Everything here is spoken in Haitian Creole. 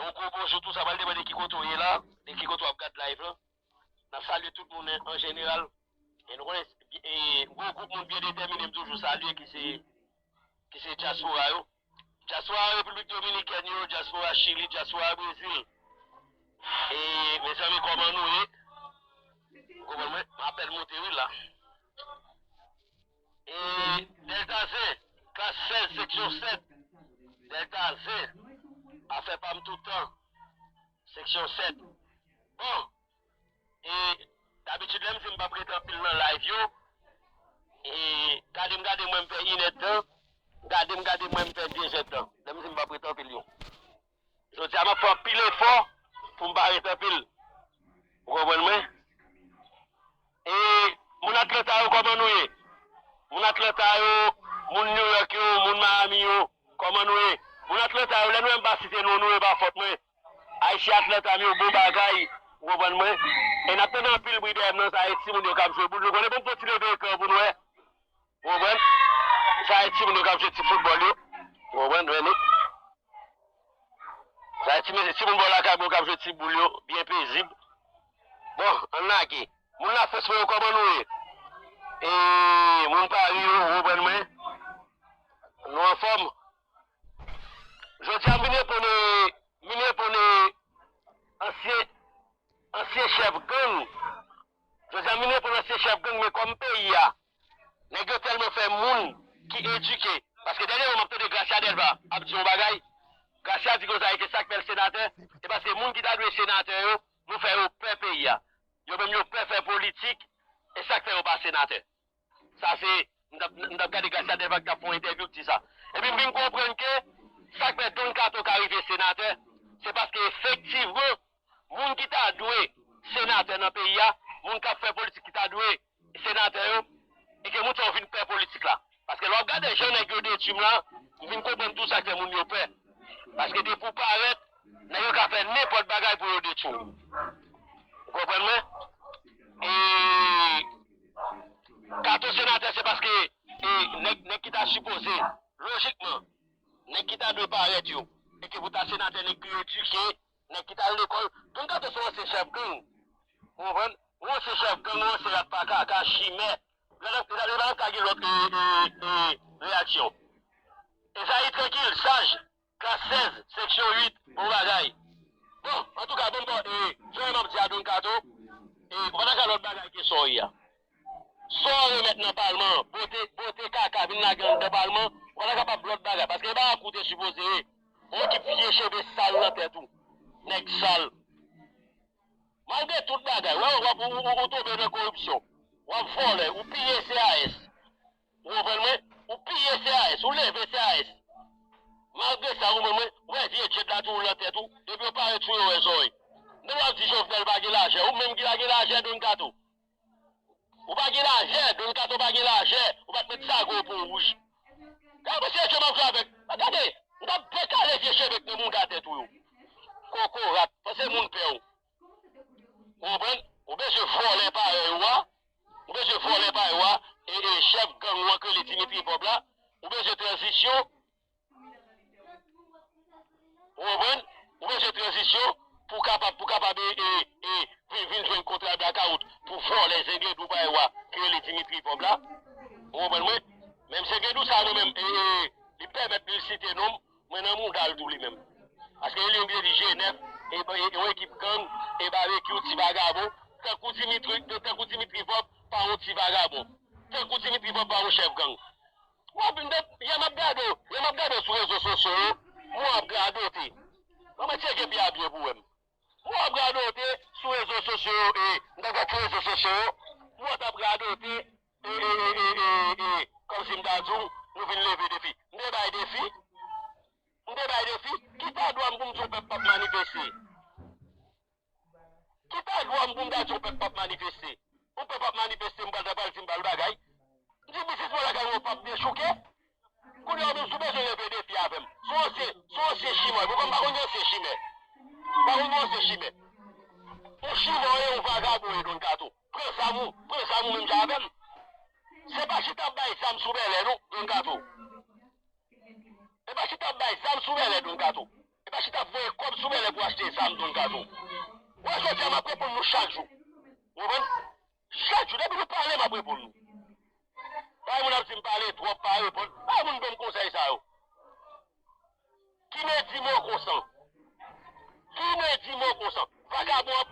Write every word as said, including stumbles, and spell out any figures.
Yon gwo bonjou tou, sa pral depann de ki kote w ye la, de ki kote w ap gad live lan. N ap salye tout moun an, an jeneral. E nou konnen, e, gwo gwoup moun byen detèmine m toujou salye ki se, ki se dyaspora yo. Dyaspora Repiblik Dominikèn yo, dyaspora Chili, dyaspora Brezil. E, mezanmi, kòman nou ye? Ou konprann mwen? M apèn monte wi la. E, Dèlta Zen, klas sèz, seksyon sèt. Dèlta Zen, afè pa m toutan, seksyon sèt. Bon, e, dabitid, lè m di m p ap rete anpil nan live yo, e, gade m gade m wè m fè inèdtan, gade m gade m wè m fè dezèdtan. Lè m di m p ap rete anpil yo. Jodi a, m ap fè anpil efò pou m pa ret anpil. Ou konprann mwen? E moun Atlanta yo, kòman nou ye? Moun Atlanta yo, moun New York yo, moun Miami yo, kòman nou ye? Moun Atlanta yo, lè nou wè m pa site non nou, e pa fòt mwen. Ayisyen Atlanta m yo, bon bagay, ou konprann mwen? E n ap tande anpil bri dèyè m nan, sa e timoun yo k ap jwe boul. Nou konnen, bon, fò ti leve ekran pou nou wè. Ou konprann? Sa e timoun yo k ap jwe ti foutbòl yo. Ou konprann? Wè nou. Sa e ti mesye, timoun bò lakay mwen k ap jwe ti boul yo, byen pezib. Bon, ann lage. Moun Lafrans mwen yo, kòman nou ye? E moun Pari yo, ou konprann mwen? Nou anfòm? Jodi a, m vin reponn, m vin reponn ansyen, ansyen chèf gang. Jodi a, m vin reponn ansyen chèf gang, men kòm peyi a, nèg yo tèlman fè moun ki edike. Paske dènyèman, m ap tande Gracia Delva ap di yon bagay. Gracia di konsa, e ke sa k fè l senatè, se paske moun ki ta dwe senatè yo, nou fè yo pè peyi a. Yo menm yo pè fè politik, e sa k fè yo pa senatè. Sa se, m t ap, m t ap gade Gracia Delva ki t ap fè yon entèvyou ki di sa. Epi m vin konprann ke sa k fè Don Kato ka rive senatè, se paske efektivman, moun ki ta dwe senatè nan peyi a, moun k ap fè politik ki ta dwe senatè yo, e ke moun sa yo vin pè politik la. Paske lè w ap gade jan nèg yo detwi m la, m vin konprann tou sa k fè moun yo pè. Paske depi w parèt, nèg yo ka fè nenpòt bagay pou yo detwi w. Ou konprann mwen? E Kato senatè, se paske, e, nèg, nèg ki ta sipoze, lojikman, nèg ki ta dwe parèt yo, e ke pou ta senatè, nèg ki edike, nèg ki t al lekòl. Don Kato se yon ansyen chèf gang. Ou konprann? Yon ansyen chèf gang, yon ansyen rat pa kaka, chimè. Lè l ap, lè l ap ka gen lòt, e, e, e, reyaksyon. Ezayi Trankil, saj, klas sèz, seksyon uit, bon bagay. Bon, antouka, bon, bon, e, jan m ap di a Don Kato, e, ou pa ta ka lòt bagay ke sa w ye a. Sa w remèt nan palman an, bote, bote kaka vin lage anndan palman, ou pa ta kapab lòt bagay, paske e pa ak ou te sipoze ye. Yon ekip vye cheve sal nan tèt ou. Nèg sal. Malgre tout bagay, w ap, w ap, ou, ou, ou tonbe nan koripsyon. W ap vòlè, ou piye C A S. Ou konprann mwen? Ou piye C A S, ou leve C A S. Malgre sa, ou konprann mwen? Ou wè vye djed la tou nan tèt ou, depi yo parèt sou yo, wè zòrèy. Men w ap di Jovenel pa gen lajè, ou menm ki pa gen lajè, Don Kato. Ou pa gen lajè, Don Kato pa gen lajè, ou pa t met zago w pou wouj. Gade mesye Joe m ap jwe avèk. Gade, m t ap dekale vye cheve k nan mouda tèt ou yo. Kokorat, panse moun pè w. Ou konprann? Ou bezwen vòlè parèy ou a. Ou bezwen vòlè parèy ou a. E, e chèf gang ou an k rele Dimitri Vorbe la. Ou bezwen tranzisyon. Ou konprann? Ou bezwen tranzisyon pou kapab, pou kapab, e, e, e, vin, vin jwenn kontra blakawout pou vòlè zenglendou parèy ou a k rele Dimitri Vorbe la. Ou konprann mwen? Menm zenglendou sa a, mwen menm, e, e, li pèmèt li site non m, mwen nan mouda l tou li menm. Paske li menm li di G nèf, e, e, e yon ekip gang, e babekyou, ti vagabon, tankou Dimitri, tankou Dimitri Vorbe pa yon ti vagabon. Tankou Dimitri Vorbe pa yon chèf gang. W ap vin de, lè m ap gade w, lè m ap gade w sou rezo sosyo yo, mwen ap radote. Mwen mwen tcheke pye a byen pou wè m. Mwen ap radote sou rezo sosyo yo, e, m t ap gade sou rezo sosyo yo, mwen t ap radote, e, e, e, e, e, e, kòmsi m ta di w, nou vin leve defi. M te bay defi, m te bay defi, ki ta dwa m pou m di yon pèp p ap manifeste? Ki ta dwa m pou m ta di yon pèp p ap manifeste? Yon pèp ap manifeste, m pral ta pral di m pral bagay. M di biznisman lakay mwen p ap dechouke. Kounye a ou menm si w bezwen leve defi avè m. Se yon ansyen, se yon ansyen chimè. Poukò m pa konn yon ansyen chimè? M pa konn yon ansyen chimè. Yon chimè w ye, yon vagabon w ye, Don Kato. Pran zam ou, pran zam ou menm jan avè m. Se pa chita ap bay zam sou bèlè non, Don Kato. E pa chita ap bay zam sou bèlè, Don Kato. E pa chita ap voye kòb sou bèlè pou achte zam Don Kato. Wè jodi a m ap reponn nou chak jou. Ou konprann? Chak jou, depi nou pale, m ap reponn nou. Pa gen moun ap di m pale twòp, pa reponn. Pa gen moun ban m konsèy sa yo. Ki medi mo konsan? Ki medi mo konsan? Vagabon an